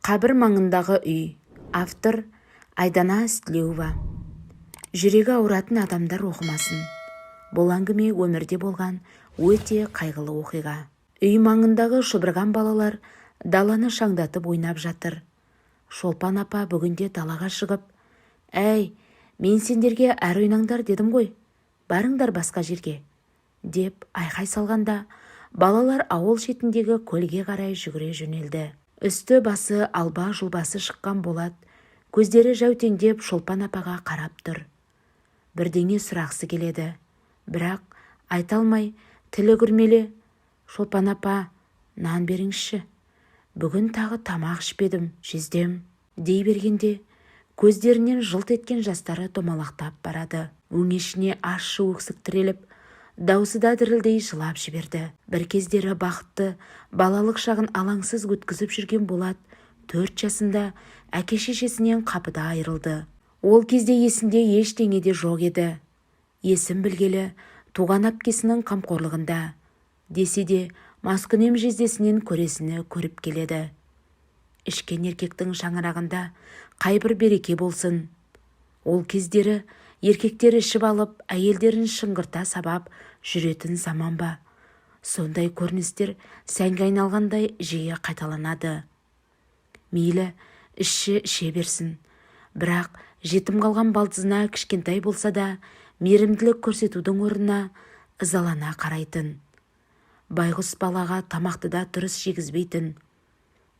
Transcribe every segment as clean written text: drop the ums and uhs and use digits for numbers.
Қабір маңындағы үй. Автор Айдана Ізтілеуова. Жүрегі ауыратын адамдар оқымасын. Бұл әңгіме өмірде болған өте қайғылы оқиға. Үй маңындағы шұбырған балалар даланы шаңдатып ойнап жатыр. Шолпан апа бүгінде далаға шығып, «Әй, мен сендерге әрі ойнаңдар дедім ғой, барыңдар басқа жерге», деп айқай салғанда, балалар ауыл шетіндегі көлге қарай жүгіре жөнелді. Үсті-басы алба-жұлбасы шыққан Болат көздері жәутеңдеп Шолпан апаға қарап тұр. Бірдеңе сұрағысы келеді, бірақ айта алмай, тілі күрмеле. «Шолпан апа, нан беріңізші, бүгін тағы тамақ ішпедім, жездем», дей бергенде көздерінен жылт еткен жастары домалақтап барады. Өңешіне ащы өксік тіреліп, даусы да дірілдей жылап жіберді. Бір кездері бақытты балалық шағын алаңсыз өткізіп жүрген Болат 4 жасында әке-шешесінен қапыда айырылды. Ол кезде есінде ештеңе де жоқ еді. Есін білгелі туған әпкесінің қамқорлығында. Десе де маскүнем жездесінен көресіні көріп келеді. Ішкен еркектің шаңырағында қайбір береке болсын. Ол кездері еркектер ішіп алып, әйелдерін шыңғырта сабап жүретін заман ба? Сондай көріністер сәнге айналғандай жиі қайталанады. Мейлі, ішші іше берсін. Бірақ жетім қалған балдызына кішкентай болса да мейірімділік көрсетудің орнына ызалана қарайтын. Байғұс балаға тамақты да дұрыс жегізбейтін.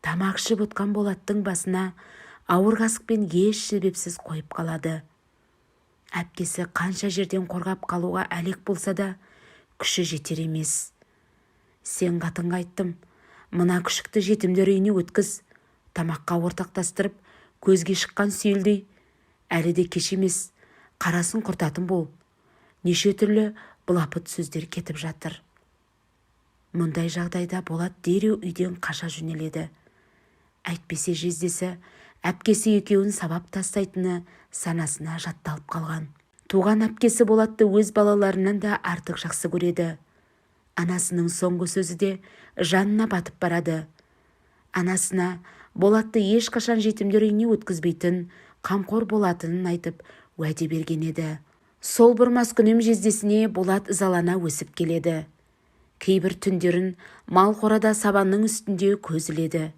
Тамақ ішіп отқан Болаттың басына ауыр қасықпен еш себепсіз қойып қалады. Әпкесі қанша жерден қорғап қалуға әлек болса да, күші жетер емес. «Сен қатынға айттым, мына күшікті жетімдер үйіне өткіз, тамаққа ортақтастырып, көзге шыққан сүйелдей, әлі де кеш емес, қарасын құртатын бол». Неше түрлі былапыт сөздер кетіп жатыр. Мұндай жағдайда Болат дереу үйден қаша жөнеледі. Әйтпесе жездесі, әпкесі екеуін сабап тастайтыны санасына жатталып қалған. Туған әпкесі Болатты өз балаларынан да артық жақсы көреді. Анасының соңғы сөзі де жанына батып барады. Анасына Болатты ешқашан жетімдер үйіне өткізбейтін, қамқор болатынын айтып уәде берген еді. Сол бір маскүнем жездесіне Болат ызалана өсіп келеді. Кейбір түндерін мал қорада сабанның үстінде көз іледі.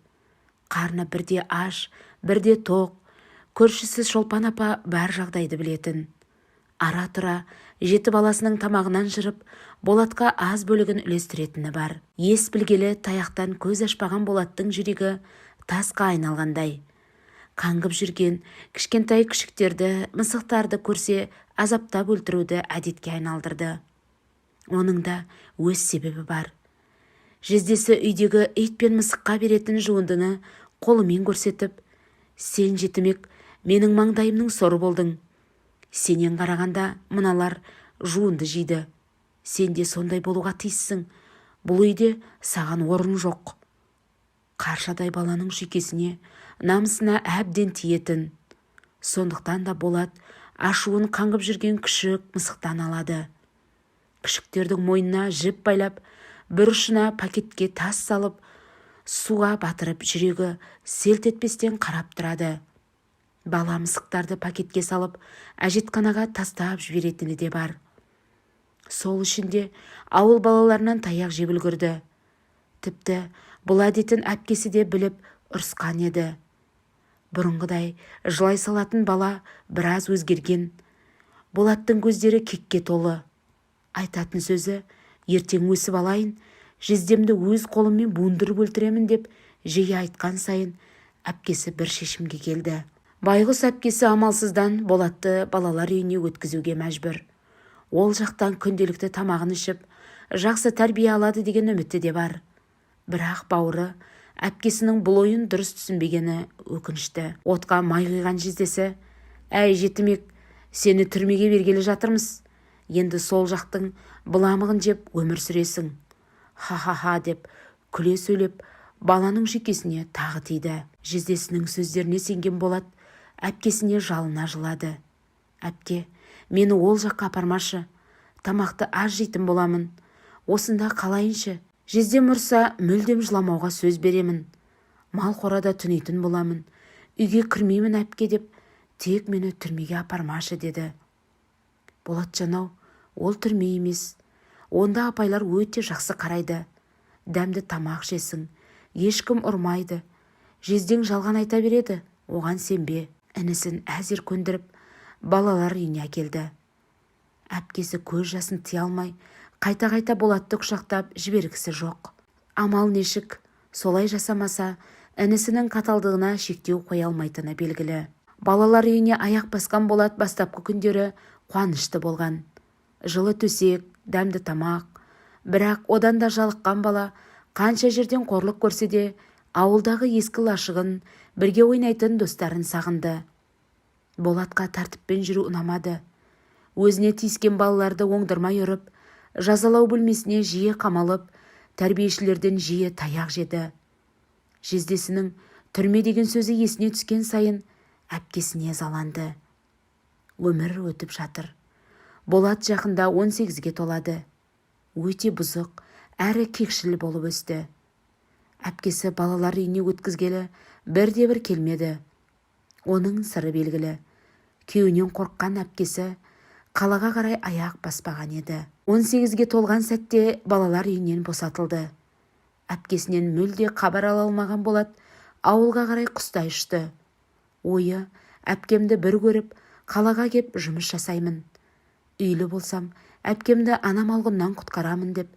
Қарны бірде аш, бірде тоқ. Көршісі Шолпан апа бар жағдайды білетін. Ара-тұра жеті баласының тамағынан жырып, Болатқа аз бөлігін үлестіретіні бар. Ес білгелі таяқтан көз ашпаған Болаттың жүрегі тасқа айналғандай. Қаңғып жүрген кішкентай күшіктерді, мысықтарды көрсе азаптап өлтіруді әдетке айналдырды. Оның да өз себебі бар. Жездесі үйдегі ит пен мысыққа беретін жуындыны қолымен көрсетіп, «Сен жетімек, менің маңдайымның соры болдың. Сенен қарағанда мыналар жуынды жейді. Сен де сондай болуға тиіссің. Бұл үйде саған орын жоқ». Қаршадай баланың жүйкесіне, намысына әбден тиетін. Сондықтан да Болат ашуын қаңғып жүрген күшік мысықтан алады. Күшіктердің мойнына жіп байлап, бір ұшына пакетке тас салып, суға батырып, жүрегі селт етпестен қарап тұрады. Бала мысықтарды пакетке салып, әжетханаға тастап жіберетіні де бар. Сол үшін де ауыл балаларынан таяқ жеп үлгерді. Тіпті бұл әдетін әпкесі де біліп ұрысқан еді. Бұрынғыдай жылай салатын бала біраз өзгерген. Болаттың көздері кекке толы. Айтатын сөзі, «Ертең өсіп алайын, жездемді өз қолыммен буындырып өлтіремін», деп жиі айтқан сайын әпкесі бір шешімге келді. Байғұс әпкесі амалсыздан Болатты балалар үйіне өткізуге мәжбүр. Ол жақтан күнделікті тамағын ішіп, жақсы тәрбие алады деген үміті де бар. Бірақ бауыры әпкесінің бұл ойын дұрыс түсінбегені өкінішті. Отқа май құйған жездесі, «Әй, жетімек, сені түрмеге бергелі жатырмыз. Енді сол жақтың быламығын жеп өмір сүресің. Ха-ха-ха», деп күле сөйлеп, баланың жүйкесіне тағы тиді. Жездесінің сөздеріне сенген Болат әпкесіне жалына жылады. «Әпке, мені ол жаққа апармашы, тамақты аз жейтін боламын, осында қалайыншы. Жездем ұрса, мүлдем жыламауға сөз беремін. Мал қорада түнейтін боламын, үйге кірмеймін, әпке, деп, тек мені түрмеге апармашы, деді. Болатжан-ау, ол түрме емес. Онда апайлар өте жақсы қарайды. Дәмді тамақ ішесің, ешкім ұрмайды. Жездең жалған айта береді, оған сенбе. Інісін әзер көндіріп, балалар үйіне әкелді. Әпкесі көз жасын тыя алмай, қайта-қайта Болатты құшақтап жібергісі жоқ. Амал нешік, солай жасамаса, інісінің қаталдығына шектеу қоя алмайтыны белгілі. Балалар үйіне аяқ басқан Болат бастапқы күндері қуанышты болған. Жылы төсек, дәмді тамақ. Бірақ одан да жалыққан бала қанша жерден қорлық көрсе де, ауылдағы ескі лашығын, бірге ойнайтын достарын сағынды. Болатқа тәртіппен жүру ұнамады. Өзіне тиіскен балаларды оңдырмай ұрып, жазалау бөлмесіне жиі қамалып, тәрбиешілерден жиі таяқ жеді. Жездесінің түрме деген сөзі есіне түскен сайын әпкесіне ызаланды. Өмір өтіп жатыр. Болат жақында 18-ге толады. Өте бұзық, әрі кекшіл болып өсті. Әпкесі балалар үйіне өткізгелі бірде-бір келмеді. Оның сыры белгілі. Күйеуінен қорыққан әпкесі қалаға қарай аяқ баспаған еді. 18-ге толған сәтте балалар үйінен босатылды. Әпкесінен мүлде хабар ала алмаған Болат ауылға қарай құстай ұшты. Ойы: әпкемді бір көріп, қалаға кеп жұмыс жасаймын. Үйлі болсам, әпкемді ана малғұннан құтқарамын деп.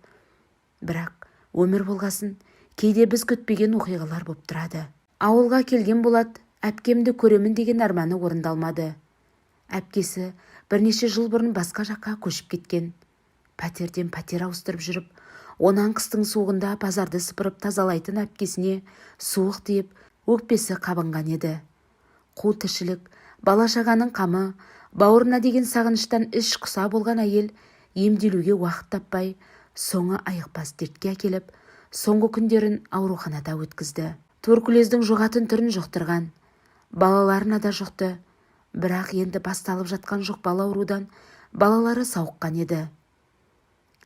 Бірақ өмір болғасын, кейде біз күтпеген оқиғалар боп тұрады. Ауылға келген Болат әпкемді көремін деген арманы орындалмады. Әпкесі бірнеше жыл бұрын басқа жаққа көшіп кеткен. Пәтерден пәтер ауыстырып жүріп, онан қыстың суығында базарды сыпырып тазалайтын әпкесіне суық тиіп, өкпесі қабынған еді. Қу тіршілік, бала-шағаның қамы, бауырына деген сағыныштан іш құса болған әйел емделуге уақыт таппай, соңы айықпас дертке әкеліп, соңғы күндерін ауруханада өткізді. Туберкулездің жұғатын түрін жұқтырған. Балаларына да жұқты. Бірақ енді басталып жатқан жұқпалы аурудан балалары сауыққан еді.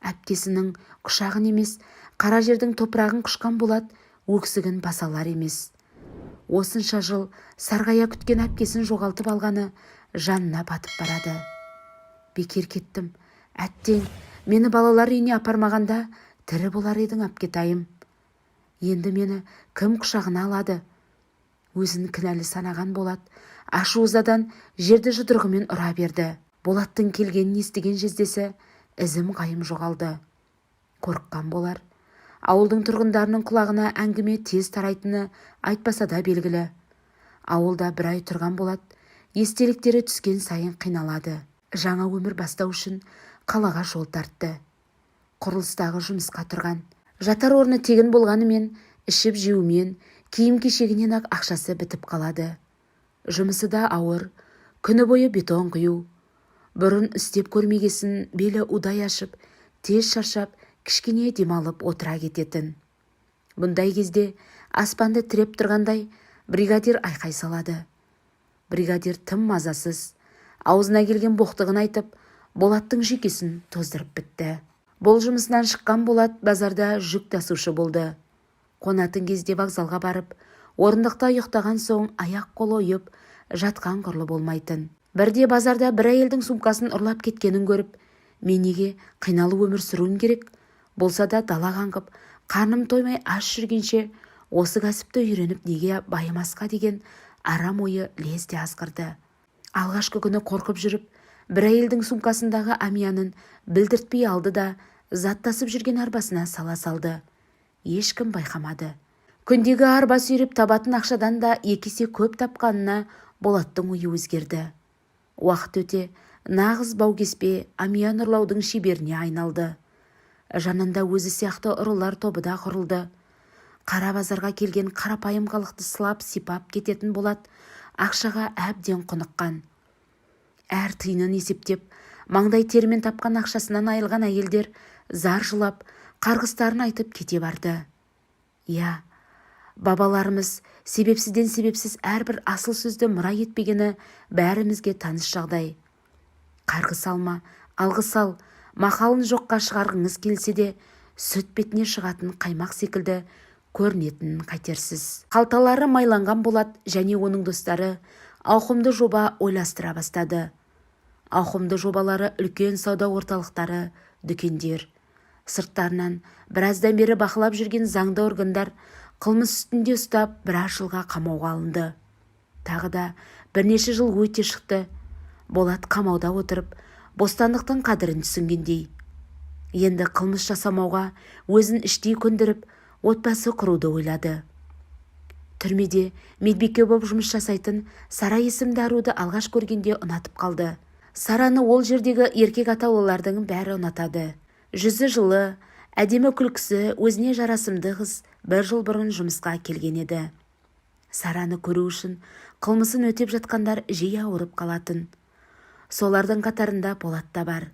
Әпкесінің құшағын емес, қара жердің топырағын құшқан Болат өксігін баса алар емес. Осынша жыл сарғая күткен әпкесін жоғалтып алғаны жанына батып барады. Бекер кеттім. Әттең, мені балалар үйіне апармағанда тірі болар едің, әпкетайым. Енді мені кім құшағына алады? Өзін кінәлі санаған Болат ашу-ызадан жерді жұдырығымен ұра берді. Болаттың келгенін естіген жездесі ізім-ғайым жоғалды. Қорыққан болар. Ауылдың тұрғындарының құлағына әңгіме тез тарайтыны айтпаса да белгілі. Ауылда бір ай тұрған Болат естеліктері түскен сайын қиналады. Жаңа өмір бастау үшін қалаға жол тартты. Құрылыстағы жұмысқа тұрған. Жатар орны тегін болғанымен, ішіп жеумен, киім-кешегінен-ақ ақшасы бітіп қалады. Жұмысы да ауыр, күні бойы бетон құю. Бұрын істеп көрмегесін белі удай ашып, тез шаршап, кішкене демалып отыра кететін. Бұндай кезде аспанды тіреп тұрғандай бригадир айқай салады. Бригадир тым мазасыз, аузына келген боқтығын айтып, Болаттың жүйкесін тоздырып бітті. Бұл жұмысынан шыққан Болат базарда жүк тасушы болды. Қонатын кезде вокзалға барып, орындықта ұйықтаған соң аяқ-қолы ұйып, жатқан құрлы болмайтын. Бірде базарда бір әйелдің сумкасын ұрлап кеткенін көріп, мен неге қиналып өмір сүруім керек? Болса да дала қаңғып, қарным тоймай аш жүргенше, осы кәсіпті үйреніп неге байымасқа деген арам ойы лезде азғырды. Алғашқы күні қорқып жүріп, бір әйелдің сумкасындағы әмиянын білдіртпей алды да, заттасып жүрген арбасына сала салды. Ешкім байқамады. Күндегі арба сүйреп табатын ақшадан да екі есе көп тапқанына Болаттың ойы өзгерді. Уақыт өте нағыз баукеспе әмиян ұрлаудың шеберіне айналды. Жанында өзі сияқты ұрылар тобы да құрылды. Қара базарға келген қарапайым халықты сылап сипап кететін Болат ақшаға әбден құныққан. Әр тиынын есептеп, маңдай терімен тапқан ақшасынан айырылған әйелдер зар жылап, қарғыстарын айтып кете барды. Иә, бабаларымыз себепсізден себепсіз әрбір асыл сөзді мұра етпегені бәрімізге таныс жағдай. Қарғыс алма, алғыс ал, мақалын жоққа шығарғыңыз келсе де, сүт бетіне шығатын қаймақ секілді Көрінетінін қайтерсіз. Қалталары майланған Болат және оның достары ауқымды жоба ойластыра бастады. Ауқымды жобалары үлкен сауда орталықтары, дүкендер. Сырттарынан біраздан бері бақылап жүрген заңды органдар қылмыс үстінде ұстап, біраз жылға қамауға алынды. Тағы да бірнеше жыл өте шықты. Болат қамауда отырып, бостандықтың қадірін түсінгендей. Енді қылмыс жасамауға өзін іштей көндіріп, отбасы құруды ойлады. Түрмеде медбике боп жұмыс жасайтын Сара есімді аруды алғаш көргенде ұнатып қалды. Сараны ол жердегі еркек атаулылардың бәрі ұнатады. Жүзі жылы, әдемі күлкісі өзіне жарасымды қыз бір жыл бұрын жұмысқа келген еді. Сараны көру үшін қылмысын өтеп жатқандар жиі ауырып қалатын. Солардың қатарында Болат та бар.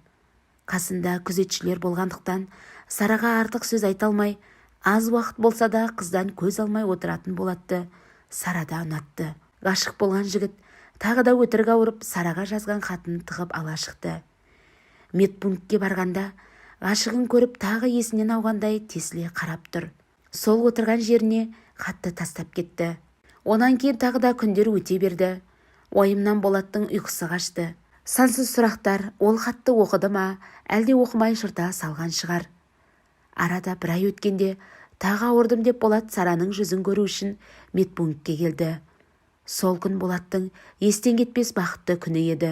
Қасында күзетшілер болғандықтан Сараға артық сөз айта алмай, аз уақыт болса да қыздан көз алмай отыратын Болатты Сара да ұнатты. Ғашық болған жігіт тағы да өтірік ауырып, Сараға жазған хатын тығып ала шықты. Медпунктке барғанда ғашығын көріп, тағы есінен ауғандай тесіле қарап тұр. Сол отырған жеріне хатты тастап кетті. Онан кейін тағы да күндер өте берді. Уайымнан Болаттың ұйқысы қашты. Сансыз сұрақтар: ол хатты оқыды ма, әлде оқымай жырта салған шығар. Арада бір ай өткенде тағы ауырдым деп Болат Сараның жүзін көру үшін медпунктке келді. Сол күн Болаттың естен кетпес бақытты күні еді.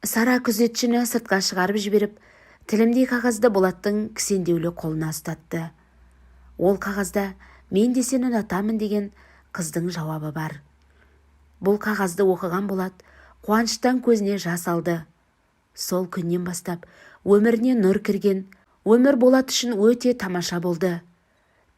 Сара күзетшіні сыртқа шығарып жіберіп, тілімдей қағазды Болаттың кісендеулі қолына ұстатты. Ол қағазда «Мен де сені ұнатамын» деген қыздың жауабы бар. Бұл қағазды оқыған Болат қуаныштан көзіне жас алды. Сол күннен бастап өміріне нұр кірген өмір Болат үшін өте тамаша болды.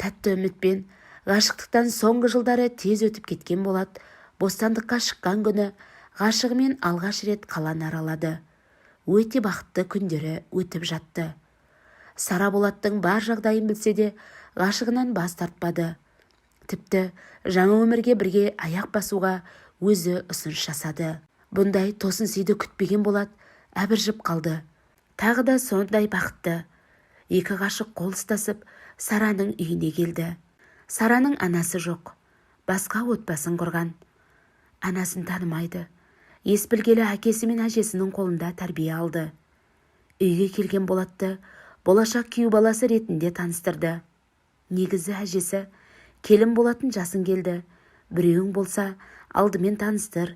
Тәтті үмітпен ғашықтықтан соңғы жылдары тез өтіп кеткен Болат бостандыққа шыққан күні ғашығымен алғаш рет қаланы аралады. Өте бақытты күндері өтіп жатты. Сара Болаттың бар жағдайын білсе де, ғашығынан бас тартпады. Тіпті жаңа өмірге бірге аяқ басуға өзі ұсыныс жасады. Бұндай тосын сыйды күтпеген Болат әбіржіп қалды. Тағы да сондай бақытты. Екі ғашық қол ұстасып, Сараның үйіне келді. Сараның анасы жоқ. Басқа отбасын құрған. Анасын танымайды. Ес білгелі әкесі мен әжесінің қолында тәрбие алды. Үйге келген Болатты болашақ күйеу баласы ретінде таныстырды. Негізі әжесі: «Келін болатын жасың келді, біреуің болса, алдымен таныстыр,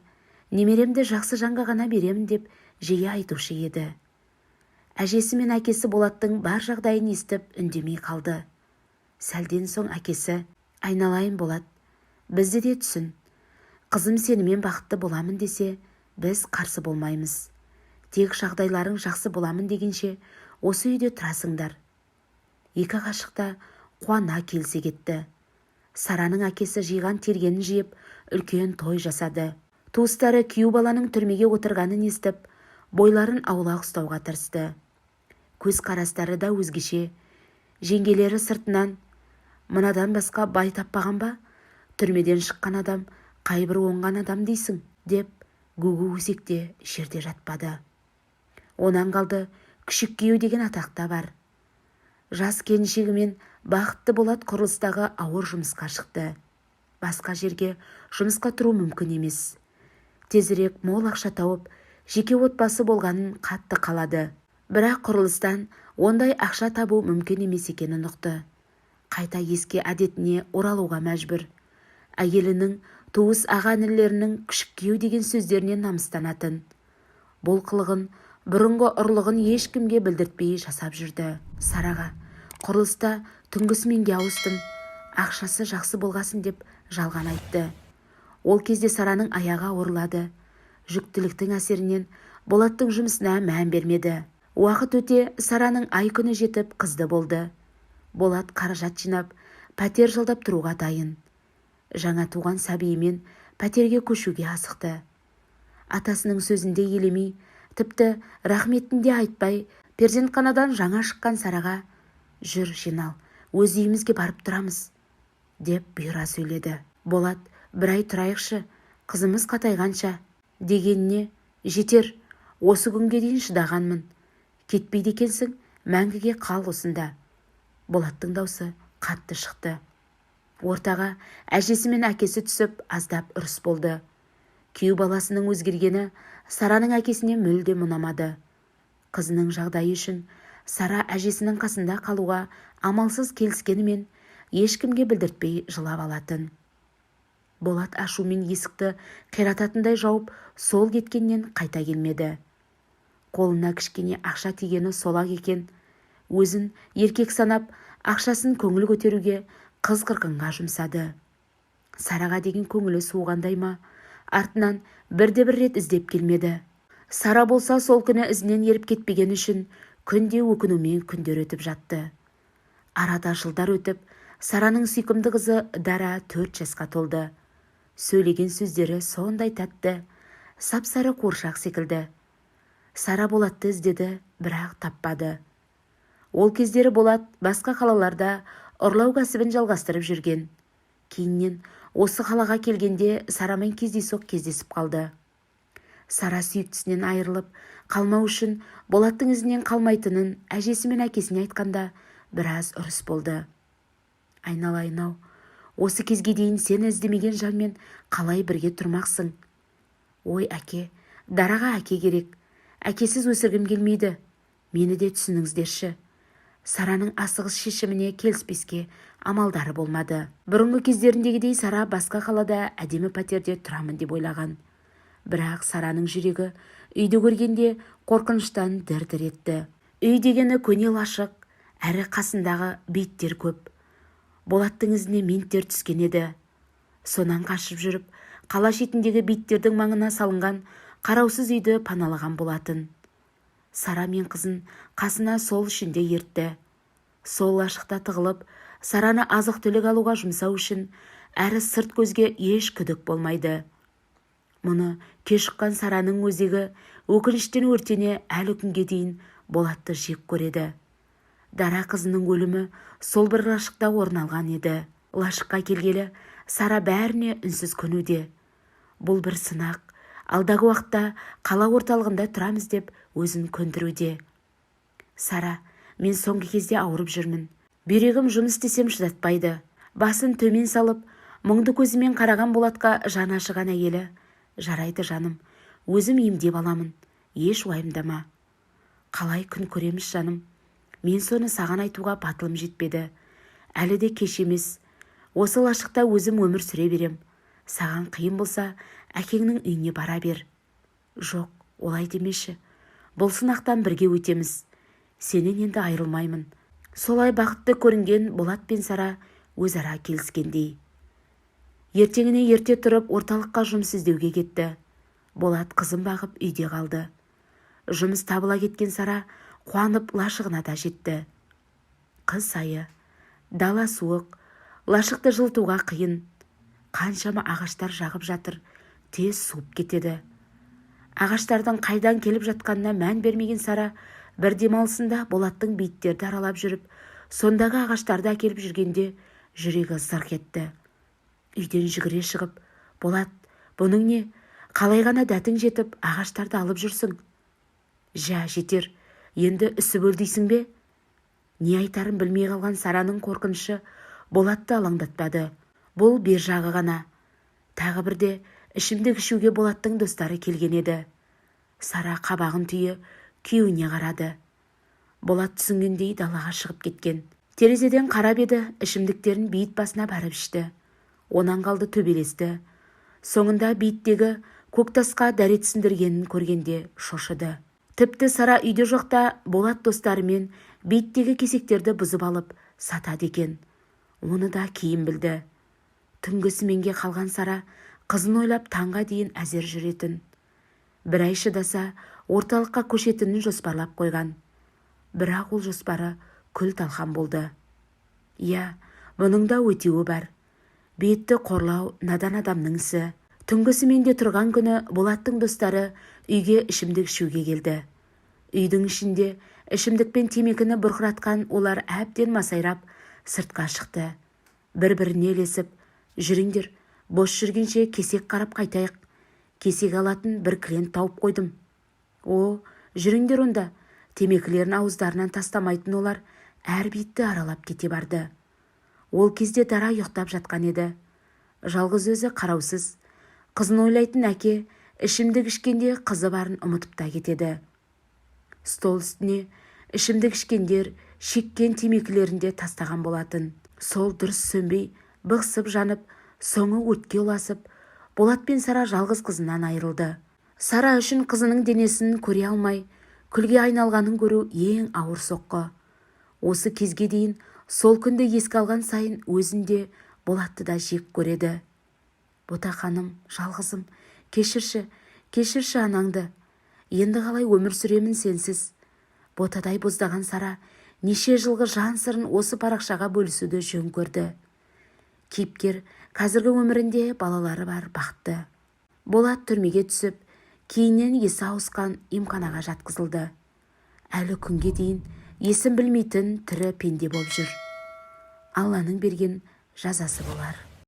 немеремді жақсы жанға ғана беремін», – деп жиі айтушы еді. Әжесі мен әкесі Болаттың бар жағдайын естіп, үндемей қалды. Сәлден соң әкесі: «Айналайын Болат, бізді де түсін. Қызым сенімен бақытты боламын десе, біз қарсы болмаймыз. Тек жағдайларың жақсы боламын дегенше осы үйде тұрасыңдар». Екі ғашық та қуана келісе кетті. Сараның әкесі жиған тергенін жиып, үлкен той жасады. Туыстары күйеу баланың түрмеге отырғанын естіп, бойларын аулақ ұстауға тырысты. Көз қарастары да өзгеше. Жеңгелері сыртынан: «Мынадан басқа бай таппаған ба? Түрмеден шыққан адам қай бір оңған адам дейсің?» – деп гу-гу өсекте жерде жатпады. Онан қалды, күшік күйеу деген атақ та бар. Жас келіншегімен бақытты Болат құрылыстағы ауыр жұмысқа шықты. Басқа жерге жұмысқа тұру мүмкін емес. Тезірек мол ақша тауып, жеке отбасы болғанын қатты қалады. Бірақ құрылыстан ондай ақша табу мүмкін емес екенін ұқты. Қайта ескі әдетіне оралуға мәжбүр. Әйелінің, туыс аға-інілерінің күшік күйеу деген сөздерінен намыстанатын. Бұл қылығын, бұрынғы ұрлығын ешкімге білдіртпей жасап жүрді. Сараға: «Құрылыста түнгі сменге ауыстым, ақшасы жақсы болғасын», – деп жалған айтты. Ол кезде Сараның аяғы ауырлады. Жүктіліктің әсерінен Болаттың жұмысына мән бермеді. Уақыт өте Сараның ай күні жетіп, қызды болды. Болат қаражат жинап, пәтер жалдап тұруға дайын. Жаңа туған сәбиімен пәтерге көшуге асықты. Атасының сөзінде елемей, тіпті рахметін де айтпай, перзентханадан жаңа шыққан Сараға: «Жүр, жинал, өз үйімізге барып тұрамыз», – деп бұйыра сөйледі. Болат: «Бір ай тұрайықшы, қызымыз қатайғанша», – дегеніне: «Жетер, осы күнге дейін шыдағанмын. Кетпейді екенсің, мәңгіге қал осында». Болаттың даусы қатты шықты. Ортаға әжесі мен әкесі түсіп, аздап ұрыс болды. Күйеу баласының өзгергені Сараның әкесіне мүлдем ұнамады. Қызының жағдайы үшін Сара әжесінің қасында қалуға амалсыз келіскенімен, ешкімге білдіртпей жылап алатын. Болат ашумен есікті қирататындай жауып, сол кеткеннен қайта келмеді. Қолына кішкене ақша тигені сол-ақ екен, өзін еркек санап, ақшасын көңіл көтеруге, қыз-қырқынға жұмсады. Сараға деген көңілі суығандай ма, артынан бірде-бір рет іздеп келмеді. Сара болса, сол күні ізінен еріп кетпегені үшін күнде өкінумен күндер өтіп жатты. Арада жылдар өтіп, Сараның сүйкімді қызы Дара 4 жасқа толды. Сөйлеген сөздері сондай тәтті, сап-сары қуыршақ секілді. Сара Болатты іздеді, бірақ таппады. Ол кездері Болат басқа қалаларда ұрлау кәсібін жалғастырып жүрген. Кейіннен осы қалаға келгенде Сарамен кездейсоқ кездесіп қалды. Сара сүйіктісінен айырылып қалмау үшін Болаттың ізінен қалмайтынын әжесі мен әкесіне айтқанда, біраз ұрыс болды. «Айналайын-ау, осы кезге дейін сені іздемеген жанмен қалай бірге тұрмақсың?» «Ой, әке, Дараға әке керек. Әкесіз өсіргім келмейді. Мені де түсініңіздерші». Сараның асығыс шешіміне келіспеске амалдары болмады. Бұрынғы кездеріндегідей Сара басқа қалада әдемі пәтерде тұрамын деп ойлаған. Бірақ Сараның жүрегі үйді көргенде қорқыныштан дір-дір етті. Үй дегені көне лашық, әрі қасындағы бейіттер көп. Болаттың ізіне менттер түскен еді. Сонан қашып жүріп, қала шетіндегі бейіттердің маңына салынған қараусыз үйді паналаған болатын. Сара мен қызын қасына сол үшін де ертті. Сол лашықта тығылып, Сараны азық-түлік алуға жұмсау үшін, әрі сырт көзге еш күдік болмайды. Мұны кеш ұққан Сараның өзегі өкініштен өртене, әлі күнге дейін Болатты жек көреді. Дара қызының өлімі сол бір лашықта орын алған еді. Лашыққа келгелі Сара бәріне үнсіз көнуде. Бұл бір сынақ, алдағы уақытта қала орталығында тұрамыз деп өзін көндіруде. «Сара, мен соңғы кезде ауырып жүрмін. Бүйрегім жұмыс істесем шыдатпайды». Басын төмен салып, мұңды көзімен қараған Болатқа жаны ашыған әйелі: «Жарайды, жаным, өзім емдеп аламын, еш уайымдама». «Қалай күн көреміз, жаным? Мен соны саған айтуға батылым жетпеді. Әлі де кеш емес. Осы лашықта өзім өмір сүре берем. Саған қиын болса, әкеңнің үйіне бара бер». «Жоқ, олай демеші. Бұл сынақтан бірге өтеміз. Сенен енді айырылмаймын». Солай бақытты көрінген Болат пен Сара өзара келіскендей. Ертеңіне ерте тұрып, орталыққа жұмыс іздеуге кетті. Болат қызын бағып үйде қалды. Жұмыс табыла кеткен Сара қуанып лашығына да жетті. Қыс айы, дала суық, лашықты жылытуға қиын. Қаншама ағаштар жағып жатыр, тез суып кетеді. Ағаштардың қайдан келіп жатқанына мән бермеген Сара бір демалысында Болаттың бейіттерді аралап жүріп, сондағы ағаштарды әкеліп жүргенде жүрегі зырқ етті. Үйден жүгіре шығып: «Болат, бұның не? Қалай ғана дәтің жетіп ағаштарды алып жүрсің?» «Жә, жетер, енді үсіп өл дейсің бе?» Не айтарын білмей қалған Сараның қорқынышы Болатты алаңдатпады. Бұл бер жағы ғана. Тағы бірде ішімдік ішуге Болаттың достары келген еді. Сара қабағын түйе күйеуіне қарады. Болат түсінгендей далаға шығып кеткен. Терезеден қарап еді, ішімдіктерін бейіт басына барып ішті. Онан қалды төбелесті. Соңында бейіттегі көктасқа дәрет сіңдіргенін көргенде шошыды. Тіпті Сара үйде жоқта Болат достарымен бейіттегі кесектерді бұзып алып сатады екен. Оны да кейін білді. Түнгі сменге қалған Сара қызын ойлап таңға дейін әзер жүретін. Бір ай шыдаса, орталыққа көшетінін жоспарлап қойған. Бірақ ол жоспары күл-талқан болды. Иә, бұның да өтеуі бар. Бейітті қорлау надан адамның ісі. Түнгі сменде тұрған күні Болаттың достары үйге ішімдік ішуге келді. Үйдің ішінде ішімдік пен темекіні бұрқыратқан олар әбден масайрап сыртқа шықты. Бір-біріне ілесіп: «Жүріңдер, бос жүргенше кесек қарап қайтайық. Кесек алатын бір клиент тауып қойдым». «О, жүріңдер онда». Темекілерін ауыздарынан тастамайтын олар әр бейітті аралап кете барды. Ол кезде Дара ұйықтап жатқан еді. Жалғыз өзі қараусыз. Қызын ойлайтын әке ішімдік ішкенде қызы барын ұмытып та кетеді. Стол үстіне ішімдік ішкендер шеккен темекілерін де тастаған болатын. Сол дұрыс сөнбей, бықсып жанып, соңы өртке ұласып, Болат пен Сара жалғыз қызынан айырылды. Сара үшін қызының денесін көре алмай, күлге айналғанын көру ең ауыр соққы. Осы кезге дейін сол күнді еске алған сайын өзін де, Болатты да жек көреді. Ботақаным, жалғызым, кешірші, кешірші анаңды. Енді қалай өмір сүремін сенсіз? Ботадай боздаған Сара неше жылғы жан сырын осы парақшаға бөлісуді жөн көрді. Кейіпкер қазіргі өмірінде балалары бар, бақытты. Болат түрмеге түсіп, кейіннен есі ауысқан емханаға жатқызылды. Әлі күнге дейін есін білмейтін тірі пенде боп жүр. Алланың берген жазасы болар.